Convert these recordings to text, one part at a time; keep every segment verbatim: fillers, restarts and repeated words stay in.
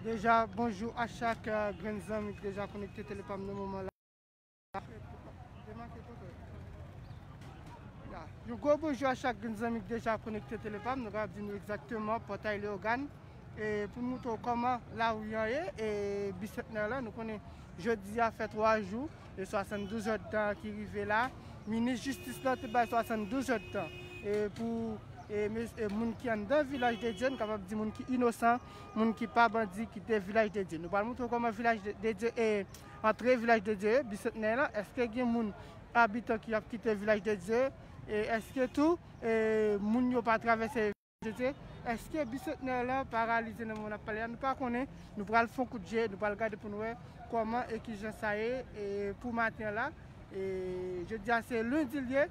Deja, bonjou a chak, eh, grenn zanmi ki deja konekte Tele Pam nan moman la. Ya. Yon gwo bonjou a chak grenn zanmi ki deja konekte Tele Pam. Nou kapab di nou egzakteman Pòtay Leyogàn. E pou n moutre w kòman lari an ye, e bisantnè lan, nou konnen jodi a fè twa jou, e swasanndouz èdtan ki rive la. Minis jistis lan te bay swasanndouz èdtan, e pou, e, mes-, e, moun ki anndan Vilaj de Dye, nou kapab di moun ki inosan, moun ki pa bandi, kite Vilaj de Dye. Nou pral moutre w kòman Vilaj de, de Dye, e, antre Vilaj de Dye, bisantnè lan, èske gen moun, abitan ki ap kite Vilaj de Dye, e èske tou, e, moun yo pa travèse Vilaj de Dye, èske bisantnè lan paralize nan moman n ap pale a, nou pa konnen, nou pral fè yon kout je, nou pral gade pou n wè kòman e kijan sa ye, e, pou maten an la, e, jodi a se lendi l ye,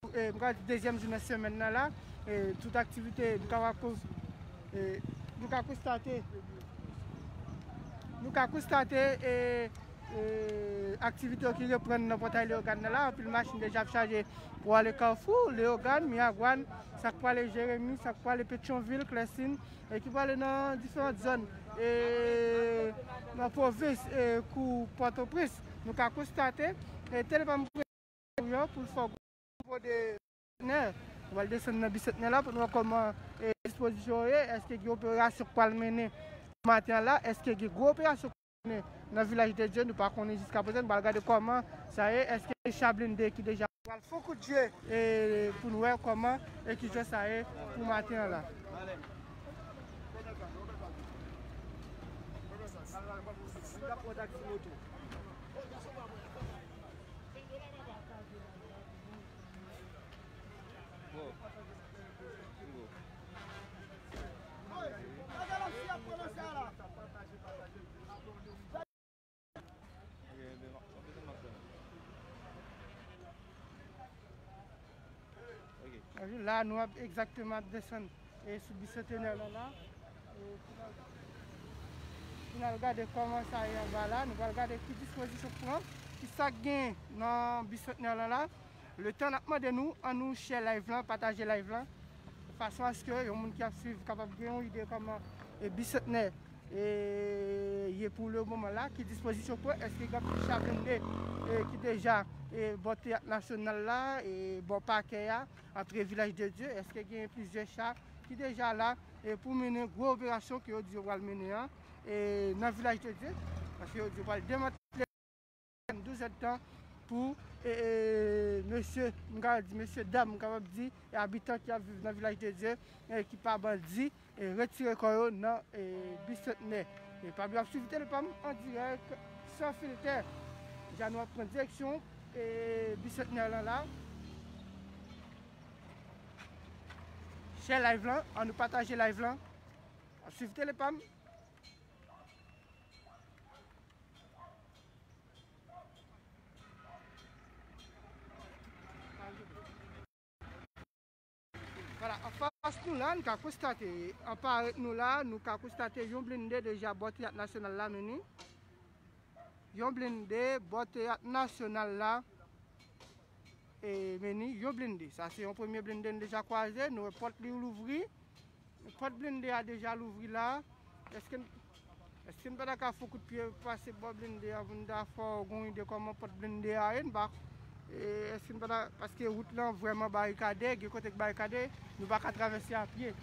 e, m ka di dezyèm jou nan semèn nan la, e, tout aktivite, nou ka, e, nou ka konstate, nou ka konstate, e, e, aktivite yo ki reprann nan Pòtay Leyogàn nan la, anpil machin deja ap chaje pou ale Kafou, Leyogàn, Miragwàn, sa k prale Jeremi, sa k prale Petyonvil, Klèsin, e ki prale nan diferan zòn, e, nan pwovens, e, kou Pòtoprens. Nou ka konstate, e, Tele Pam yo pou l fè w gwo de bisantnè. Nou pral desann nan bisantnè la pou nou wè kòman, e, dispozisyon yo ye. Èske gen operasyon k pral mennen maten an la? Èske gen gwo operasyon k pral mennen nan Vilaj de Dye? Nou pa konnen jiska prezan. Nou pral gade kòman sa ye. Èske gen cha blende ki deja pral fè yon kout je, e, pou nou wè kòman e kijan sa ye pou maten an la. La, nou ap egzakteman ap desann, e, sou bisantenè lan la. E, pou n al, pou n al gade kòman sa ye anba la. Nou pral gade ki dispozisyon k pran, ki sa k gen nan bisantenè lan la. Letan n ap mande nou, ann nou share live lan, pataje live lan, fason aske yon moun ki ap swiv kapab gen yon ide kòman, e, bisantnè, e, ye pou le moman la, ki dispozisyon k pran, èske gen anpil cha blende, e, ki deja, e, bò Teyat Nasyonal la, e, bò pakè a, antre Vilaj de Dye, èske gen plizyè cha ki deja la, e, pou mennen gwo operasyon ke yo di yo pral mennen an, e, nan Vilaj de Dye, paske yo di yo pral demantèle douz èdtan pou, e, e, mesye, m ka di mesye dam, m kapab di, e, abitan ki ap viv nan Vilaj de Dye, e, ki pa bandi, e, retire kò yo nan, e, bisantnè. E pa bliye ap swiv Tele Pam an dirèk, san filtè. Ja nou ap pran direksyon, e, bisantnè lan la. Share live lan, ann nou pataje live lan. Ap swiv Tele Pam. Vwala, anfas nou la, nou ka konstate, anparèt nou la, nou ka konstate yon blende deja bò Teyat Nasyonal la, men ni. Yon blende bò Teyat Nasyonal la. E, men ni yon blende. Sa se yon premye blende n deja kwaze. Nou wè pòt li louvri. Pòt blende a deja louvri la. Èske n, èske n pa ta ka fè kout pye pase bò blende a pou n ta fè w gon ide kòman pòt blende a ye? N pa, e, èske n pa ta, paske wout lan vrèman barikade, gen kote k barikade, nou pa ka travèse a pye.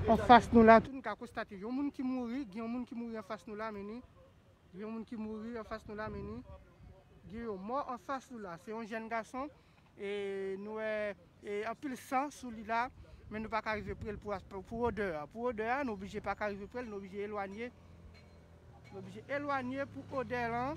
Anfas nou la, tou nou ka konstate yon moun ki mouri, gen yon moun ki mouri anfas nou la, men ni. Gen yon moun ki mouri anfas nou la, men ni. Gen yon mò anfas nou la. Se yon jèn gason. E nou wè, e, anpil san sou li la, men nou pa ka rive pre l pou, pou odè a. Pou odè a, nou oblije pa ka rive pre l, nou oblije elwanye. Nou oblije elwanye pou odè lan.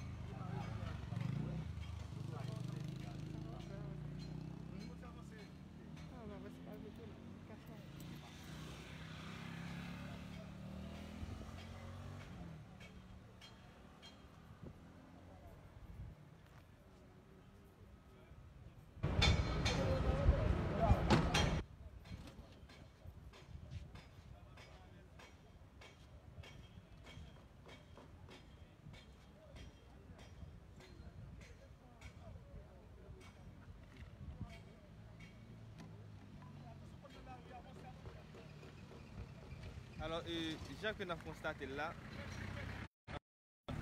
Alò, e, jan ke n ap konstate l la,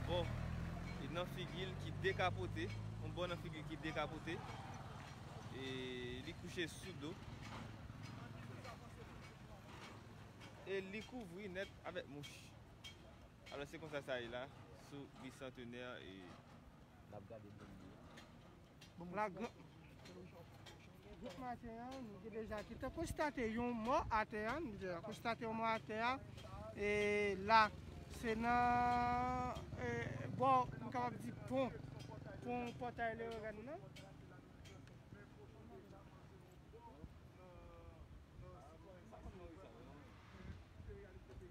bò e nan figi l ki dekapote, yon bò nan figi l ki dekapote, e li kouche sou do, e li kouvri nèt avèk mouch. Alò, se konsa sa ye la, sou Bisantenè, e n ap gade bò li ye. La, gran, gran maten an, nou te deja te konstate yon mò atè a, nou te konstate yon mò atè a, e la, se nan, e, bò, m kapab di pon, pon pòtay Leyogàn nan.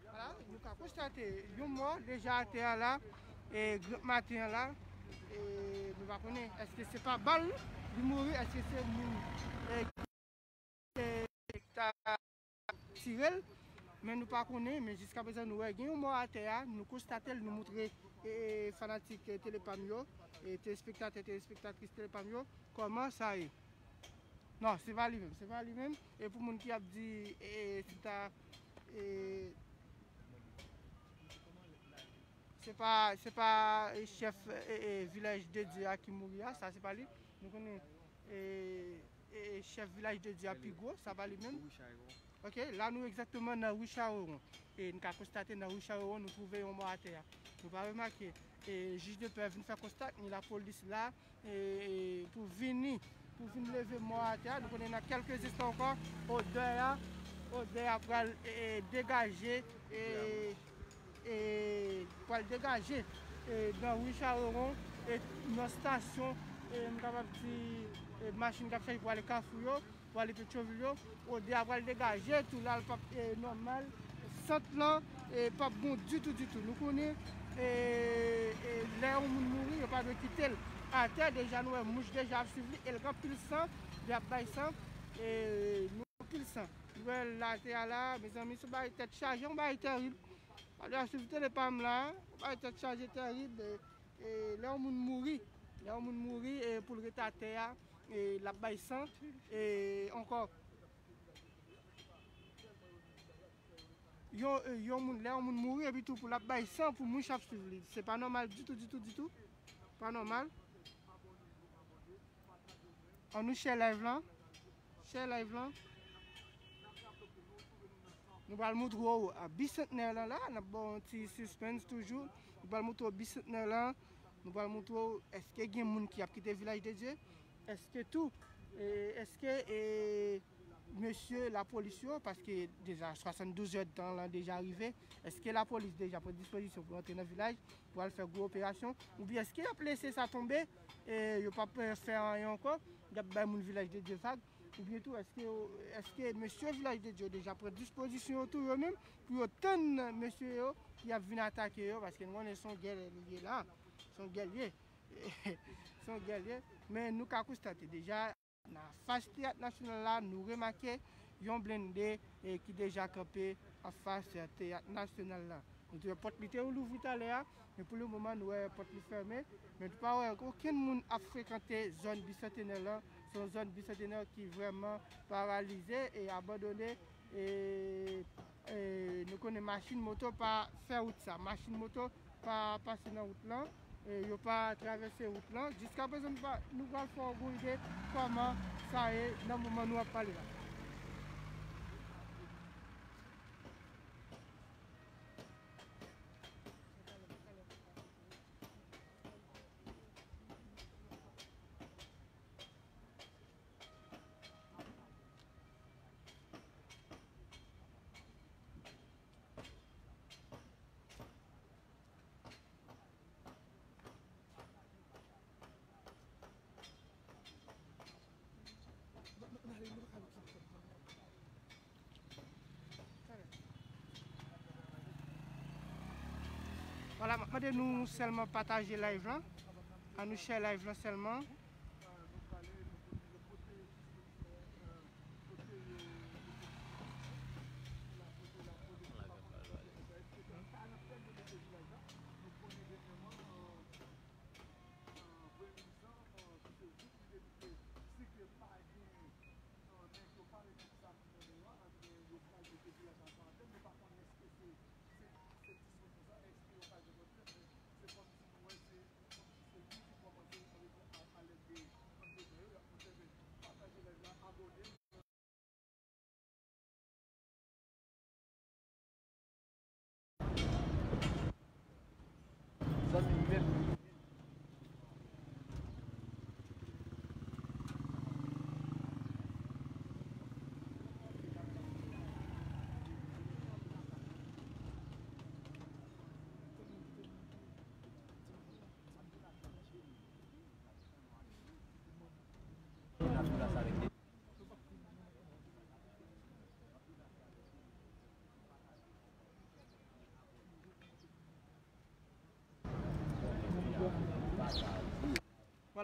Vwala, nou ka konstate yon mò deja atè a la, e gran maten an la, e nou pa konnen èske se pa bal li mouri, èske se moun, e, e, ki ta tire l, men nou pa konnen, men jiskaprezan nou wè gen yon mò atè a, nou konstate l, nou moutre, e, fanatik, e, Tele Pam yo, e, telespektatè, telespektatris Tele Pam yo, kòman sa ye. Non, se pa li menm, se pa li menm. E pou moun ki ap di, e, e, se ta, e, se pa, se pa, e, chèf, e, e, Vilaj de Dye a ki mouri a, sa se pa li. Nou konnen, e, e, chèf Vilaj de Dye a pi gwo, sa pa li menm. Ok, la nou egzakteman nan ri Chaweron. E n ka konstate nan ri Chaweron, nou twouve yon mò atè a. Nou pa remake, e, jij de pè vin fè konsta, ni lapolis la, e, e, pou vini, pou vin leve mò atè a. Nou konnen nan kèlke enstan ankò, odè a, odè a pral, e, e, degaje, e, e, pral degaje, e, nan ri Chaweron, e, nan stasyon, e, m kapab di, e, machin k ap chaje pou ale Kafou yo, pou ale Petyonvil yo, odè a pral degaje tou la, l p ap, e, nòmal. Sant lan, e, p ap bon ditou, ditou. Nou konnen, e, e, lè yon moun mouri, yo pa dwe kite l atè. Deja, nou wè mouch deja ap swiv li, e l gen anpil san, li ap bay san, e, nou anpil san. Nou wè l atè a la, mezanmi, se yon bagay tèt chaje, yon bagay tèrib. Alò, swiv Tele Pam la, yon bagay tèt chaje tèrib, e, e, lè yon moun mouri, lè yon moun mouri, e, pou l ret atè a, e, l ap bay san, e, ankò. Yon, e, yon moun, lè yon moun mouri, epi tou pou l ap bay san pou mouch ap swiv li. Se pa nòmal ditou, ditou, ditou. Pa nòmal. Ann nou share live lan. Share live lan. Nou pral moutre w, a, bisantnè lan la. N ap ba w yon ti suspense toujou. Nou pral moutre w bisantnè lan. Nou pral moutre w èske gen moun ki ap kite Vilaj de Dye. Èske tou, e, èske, e, mesye lapolis yo, paske deja swasanndouz èdtan lan deja rive, èske lapolis deja pran dispozisyon pou antre nan vilaj, pou al fè gwo operasyon, oubyen èske y ap lese sa tonbe, e yo p ap, e, fè anyen ankò, y ap bay moun Vilaj de Dye vag, oubyen tou, èske, èske mesye Vilaj de Dye deja pran dispozisyon yo tou yo menm, pou yo tann mesye yo ki ap vin atake yo, paske nou konnen se yon gè li ye la, se yon gè li ye, se yon gè li ye, men nou ka konstate deja, nan fas Teyat Nasyonal la, nou remake yon blende, e, ki deja kanpe anfas Teyat Nasyonal la. Nou te wè pòt li te louvri talè a, men pou le moman, nou wè pòt li fèmen. Men nou pa wè okenn moun ap frekante zòn Bisantenè lan. Se yon zòn Bisantenè ki vrèman paralize e abandone. E, e nou konnen machin, moto pa fè wout sa. Machin, moto pa pase nan wout lan, e yo pa travèse wout lan. Jiskaprezan, nou pa, nou pral fè w gon ide kòman sa ye nan moman nou ap pale la. Vwala, m ap mande nou sèlman pataje live lan. Ann nou share live lan sèlman.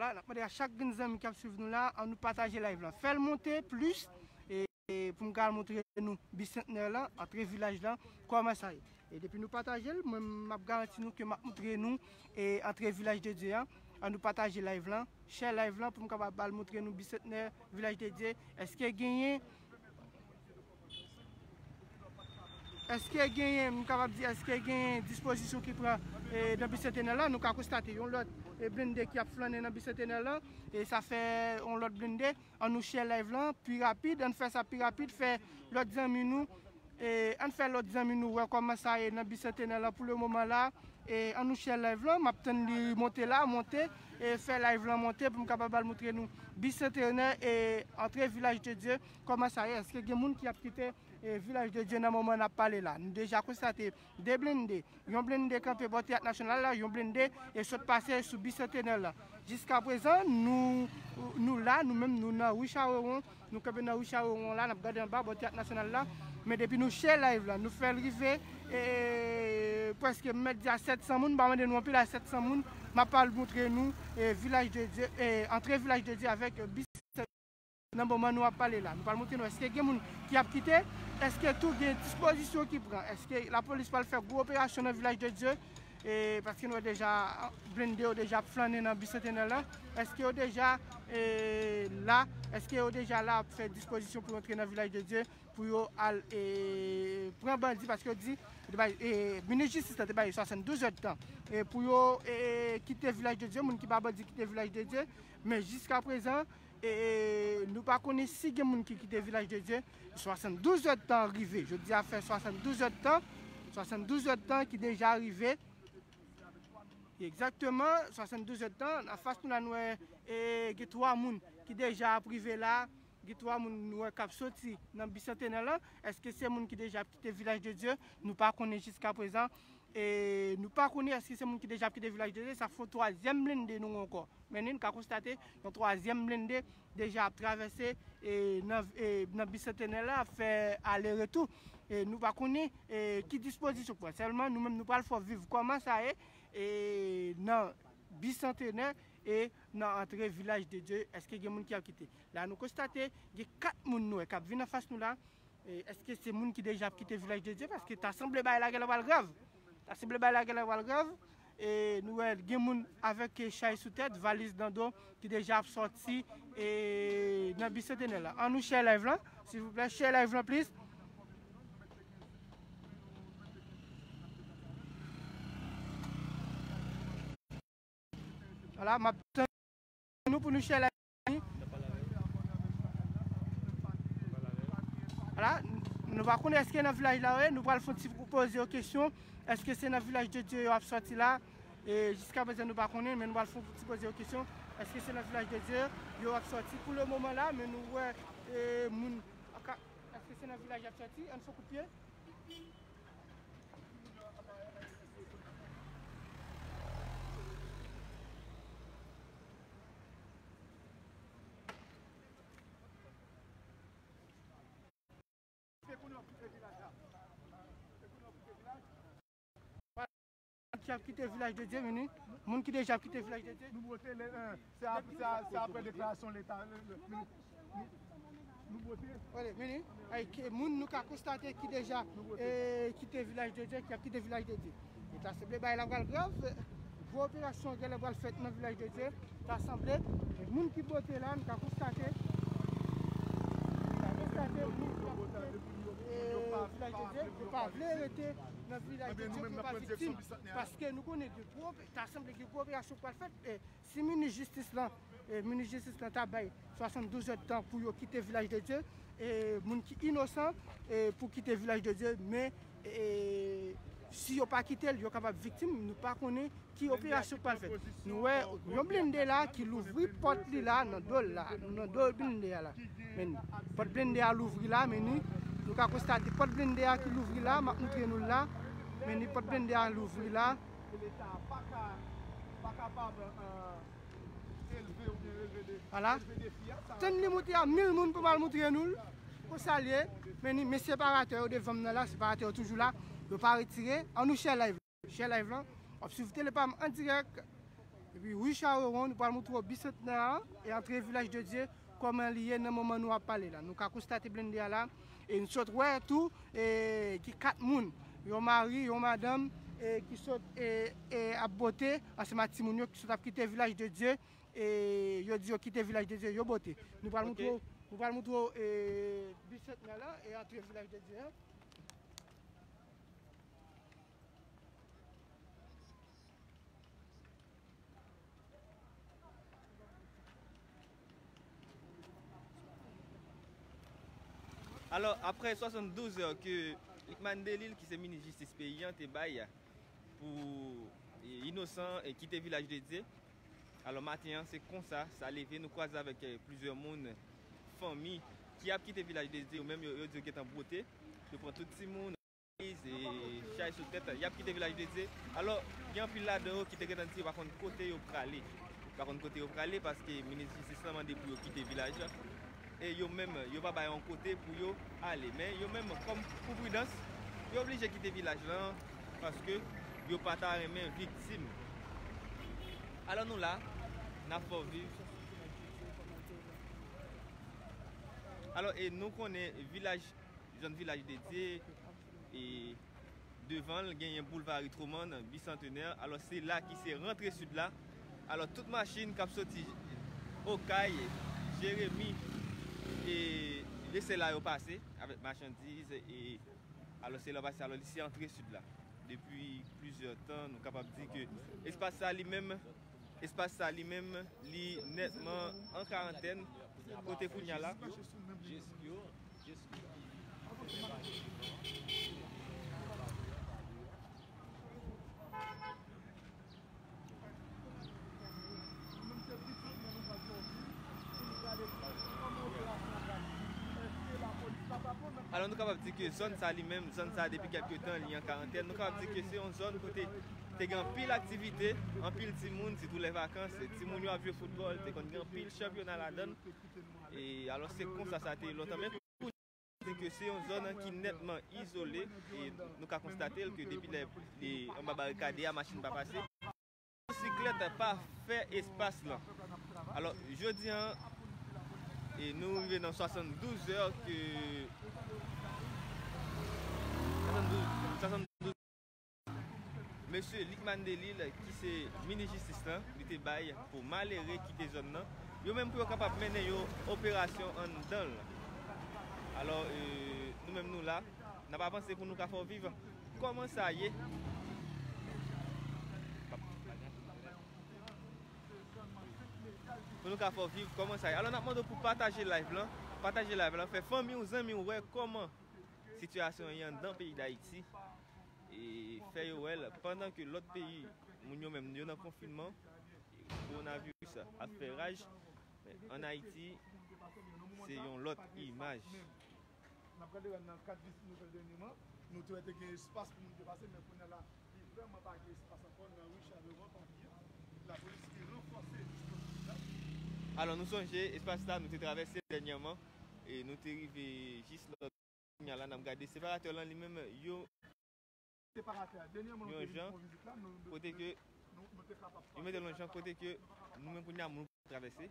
Vwala, n ap mande a chak grenn zanmi k ap swiv nou la, ann nou pataje live lan. Fè l monte plis, e, e pou m ka al montre nou Bisantnè lan, antre vilaj lan, kòman sa ye. E depi nou pataje l, mwen, m ap garanti nou ke m ap montre nou, e, antre Vilaj de Dye an. Ann nou pataje live lan, share live lan pou m kapab al montre nou Bisantnè, Vilaj de Dye. Èske genyen Èske genyen, m kapab di, èske genyen dispozisyon ki pran, e, nan Bisantnè lan? Nou ka konstate yon lòt, e, blende ki ap flannen nan Bisantnè lan, e sa fè yon lòt blende. Ann nou share live lan pi rapid, ann fè sa pi rapid, fè lòt zanmi nou, e, ann fè lòt zanmi nou wè kòman sa ye nan Bisantnè lan pou le moman la. E, ann nou share live lan, m ap tann li monte la, monte, e fè live lan monte pou m kapab al montre nou Bisantnè, e, antre Vilaj de Dye, kòman sa ye, èske gen moun ki ap kite, e, Vilaj de Dye nan moman n ap pale la? Nou deja konstate de blende, yon blende kanpe bò Teyat Nasyonal la, yon blende, e, sot pase sou Bisantnè lan. Jiskaprezan, nou, nou la, nou menm, nou nan ri Chawewon, nou kanpe nan ri Chawewon la, n ap gade anba bò Teyat Nasyonal la. Men depi nou share live la, nou fè l rive, e, prèske m mèt di a sèt san moun, m pa mande nou anpil, a sèt san moun, m ap al montre nou, e, Vilaj de Dye, e, antre Vilaj de Dye avèk, e, Bisantnè. Nan moman nou ap pale la, nou pral montre nou èske gen moun ki ap kite, èske tou gen dispozisyon ki pran, èske lapolis pral fè gwo operasyon nan Vilaj de Dye, e, paske nou wè deja blende yo deja ap flannen nan Bisantnè lan, èske yo deja, e, la, èske yo deja la ap fè dispozisyon pou antre nan Vilaj de Dye, pou yo al, e, pran bandi, paske yo di, yo te bay, e, minis jistis la te bay swasanndouz èdtan, e, pou yo, e, kite Vilaj de Dye, moun ki pa bandi kite Vilaj de Dye, men jiskaprezan, e, e, nou pa konnen si gen moun ki kite Vilaj de Dye. Swasanndouz èdtan rive. Jodi a fè swasanndouz èdtan. Swasanndouz èdtan ki deja rive. Egzakteman, swasanndouz èdtan. Anfas nou la, nou wè, e, gen twa moun ki deja ap rive la. Gen twa moun nou wè k ap soti nan Bisantnè lan. Èske se moun ki deja ap kite Vilaj de Dye? Nou pa konnen jiskaprezan. E nou pa konnen èske se moun ki deja ap kite Vilaj de Dye, sa fè yon twazyèm blende nou ankò. Men ni, n ka konstate yon twazyèm blende deja ap travèse, e, nan, e, nan Bisantnè la, ap fè ale retou. E nou pa konnen, e, ki dispozisyon pran. Sèlman, nou menm, nou pral fè w viv kòman sa ye, e, nan Bisantnè e nan antre Vilaj de Dye. Èske gen moun ki ap kite? La, nou konstate gen kat moun nou wè k ap vin anfas nou la. E, èske se moun ki deja ap kite Vilaj de Dye? Paske ta sanble bagay la genlè pral grav. Ta sanble bagay la genlè pral grav. E nou wè gen moun avèk, e, chay sou tèt, valiz nan do, ki deja ap sòti, e, nan Bisantnè la. Ann nou share live lan, silvouplè, share live lan, please. Vwala, m ap tann nou pou nou share live. Vwala, nou pa konnen èske nan vilaj la yo ye, nou pral fè yon ti poze yo kesyon, èske se nan Vilaj de Dye yo ap sòti la? E jiskaprezan nou pa konnen, men nou pral fè yon ti poze yo kesyon, èske se nan Vilaj de Dye yo ap sòti pou le moman la? Men nou wè, e, moun, èske se nan vilaj y ap sòti? Ann fè kout pye. Ki ap kite Vilaj de Dye, vini. Moun ki deja ap kite Vilaj de Dye. Nou bote lè, eh, se ap-, se a-, se apre deklarasyon leta, le, le, nou, nou, nou bote. Vini. Ay, ke moun nou ka konstate ki deja, eh, kite Vilaj de Dye, ki ap kite Vilaj de Dye. E ta sanble bagay la pral grav. Gwo operasyon genlè pral fèt nan Vilaj de Dye. Ta sanble, e moun ki bote la, nou ka konstate, nou ka konstate moun ki ap kite, eh, Vilaj de Dye, yo pa vle rete nan Vilaj de Dye pou yo pa viktim. Paske nou konnen gen gwo, ta sanble gen gwo operasyon pral fèt. E si minis jistis lan, e minis jistis lan ta bay swasanndouz èdtan pou yo kite Vilaj de Dye, e moun ki inosan, e pou kite Vilaj de Dye, men, e si yo pa kite l, yo kapab viktim, nou pa konnen ki operasyon k pral fèt. Nou wè yon blende la ki louvri pòt li la nan do l la, nan do blende a la. Men pòt blende a louvri la, men ni, nou ka konstate pòt blende a ki louvri la, m ap montre nou l la. Men ni pòt blende a louvri la. Vwala. Tann li monte a mil moun pou m al montre nou l. Konsa l ye. Men ni, men separatè yo devan m nan la, separatè yo toujou la. Yo pa retire. Ann nou share live. Share live lan. W ap swiv Tele Pam an dirèk. Wi, wi, Charewon, nou pral moutre w Bisantnè a e antre Vilaj de Dye, kòman li ye nan moman nou ap pale la. Nou ka konstate blende a la, e nou sot wè tou e, ki kat moun, yon mari, yon madanm, e ki sot e, e ap bote ansanm ak timoun yo ki sot ap kite Vilaj de Dye, e yo di yo kite Vilaj de Dye, yo bote. Nou pral moutre w, nou pral moutre w e, Bisantnè la e antre Vilaj de Dye a. Alò, aprè swasanndouz è ke Lucmane Delille, ki se minis jistis peyi an, te bay pou e, inosan e kite Vilaj de Dye. Alò, maten an, se konsa sa leve. Nou kwaze avèk e, plizyè moun, fanmi, ki ap kite Vilaj de Dye. Yo menm, yo, yo di yo gentan bwote. Yo pran tout timoun, valiz e chay sou tèt, y ap kite Vilaj de Dye. Alò, gen anpil ladan yo ki te gentan di yo pa konn kote yo prale. Yo pa konn kote yo prale paske minis jistis lan mande pou yo kite vilaj la. E yo menm, yo pa bay yon kote pou yo ale. Men yo menm, kòm pou pridans, yo oblije kite vilaj lan paske yo pa ta renmen viktim. Alò nou la, n ap fè w viv. Alò, e nou konnen vilaj, zòn Vilaj de Dye, e devan l, genyen boulva Harry Truman, Bisantenè. Alò, se la ki se rantre sid la. Alò, tout machin k ap soti Okay, Jeremi, e se la yo pase avèk machandiz. E alò, se la yo pase. Alò, li se antre sid la. Depi plizyè tan, nou kapab di ke espas sa li menm, espas sa li menm, li nètman an karantèn. Kote kounya la. Alò, nou kapab di ke zòn sa li menm, zòn sa depi kèlke tan, li an karantèn. Nou kapab di ke se yon zòn kote te gen anpil aktivite, anpil timoun, sitou lè vakans, timoun yo ap jwe foutbòl, te konn gen anpil chanpyona ladan l. E alò, se konsa sa te ye lontan. Men kounye a, se ke se yon zòn ki nètman izole, e nou ka konstate l ke depi lè, e anba barikade a, machin pa pase. Motosiklèt pa fè espas lan. Alò, jodi a, e nou rive nan swasanndouz è ke, swasanndouz, swasanndouz, mesye Lucmane Delille, ki se minis jistis lan, li te bay pou malere kite zòn nan, yo menm pou yo kapab mennen yon operasyon anndan l. Alò, e, nou menm nou la, n ap avanse pou nou ka fè w viv kòman sa ye. Pou nou ka fè w viv kòman sa ye. Alò, n ap mande w pou pataje live lan. Pataje live lan. Fè fanmi w, zanmi w wè kòman sitiyasyon an ye anndan peyi Dayiti. E fè yo wè l, pandan ke lòt peyi, moun yo menm, yo nan konfinman, kowonaviris ap fè raj, men ann Ayiti, se yon lòt imaj. N ap gade nan kat vizit nou fè dènyèman, nou te wè te gen espas pou moun te pase, men kounye a la, li vrèman pa gen espas ankò nan ri Charleroi, pa gen. Lapolis ki ranfòse dispozitif la. Alò, nou sonje espas la, nou te travèse dènyèman, e nou te rive jis lòt. Kounye a la, n ap gade separatè lan li menm, yo yon jan kote ke, yo mete l yon jan kote ke nou menm kounye a moun ka travèse.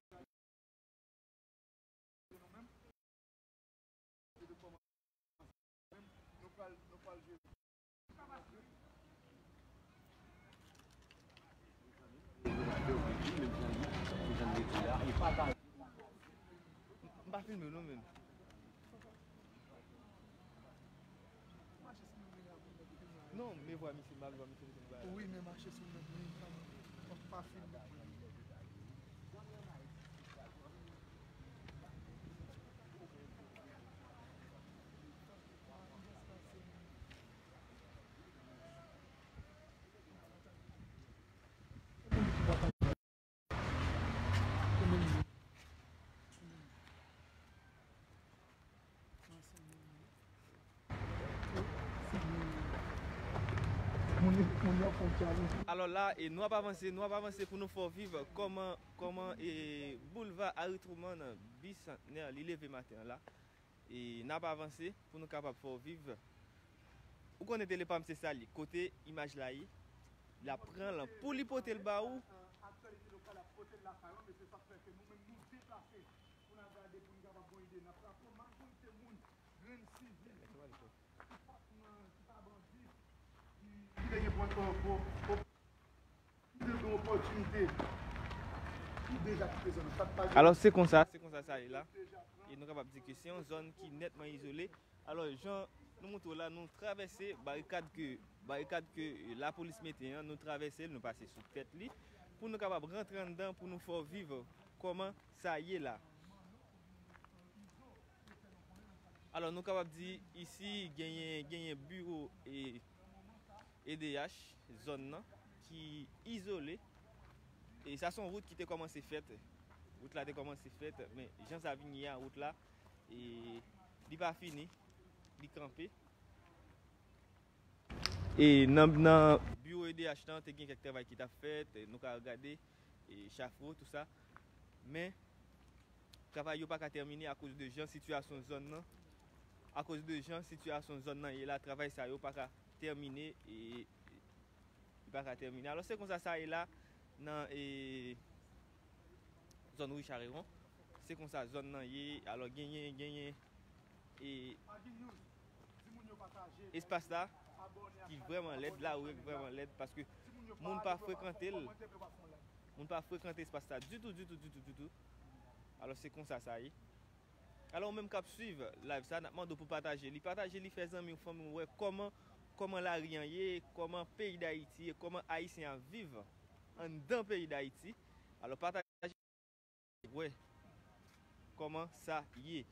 M pa filme w non, menm. Non, men vwa misye, m pa vle vwa misye mete m bagay. Wi, men mache sou mwen, men pa, pa, pa filme. Alò la, e nou ap avanse, nou ap avanse pou nou fè w viv kòman, kòman, e, boulva Harry Truman, Bisantnè, li leve maten an la. E n ap avanse pou nou kapab fè w viv. Ou konnen tele pa m se sa li. Kote imaj la ye, l ap pran l pou li pote l ba ou. Kote lakay ou, men se sa k fè ke nou menm nou deplase pou n al gade, pou n kapab gon ide. N ap rapele majorite moun, grenn sivil ki pa nan, ki pa bandi, ki, ki te gen pwen, pwen, pwen, ki te gen opòtinite, ki deja kite zòn nan. Sa k pa gen. Alò, se konsa, se konsa sa ye la. E nou kapab di ke se yon zòn ki nètman izole. Alò, jan nou montre w la, nou travèse barikad ke, barikad ke lapolis mete an, nou travèse l, nou pase sou tèt li, pou nou kapab rantre anndan, pou nou fè w viv kòman sa ye la. Alò, nou kapab di isi genyen, genyen biwo e E D H, zòn nan, ki izole. E sa se yon wout ki te kòmanse fèt. Wout la te kòmanse fèt, men jan sa vin ye a, wout la, e li pa fini, li kanpe. E nan, nan biwo E D H lan, te gen kèk travay ki t ap fèt, nou ka gade, e chafwo, tou sa. Men, travay yo pa ka tèmine akoz de jan sitiyasyon zòn nan, akoz de jan sitiyasyon zòn nan ye la, travay sa yo pa ka tèmine, e, e, li pa ka tèmine. Alò, se konsa sa ye la, nan, e, zòn Richard Heron. Se konsa zòn nan ye. Alò, genyen, genyen, e, espas la ki vrèman lèd, lari a ki vrèman lèd, paske moun pa frekante l. Moun pa frekante espas la ditou, ditou, ditou, ditou. Alò, se konsa sa ye. Alò, ou menm k ap swiv live sa, n ap mande w pou pataje li. Pataje li, fè zanmi w, fanmi w wè kòman, kòman lari an ye, kòman peyi Dayiti ye, kòman Ayisyen ap viv anndan peyi Dayiti. Alò, pataje, wè kòman sa ye.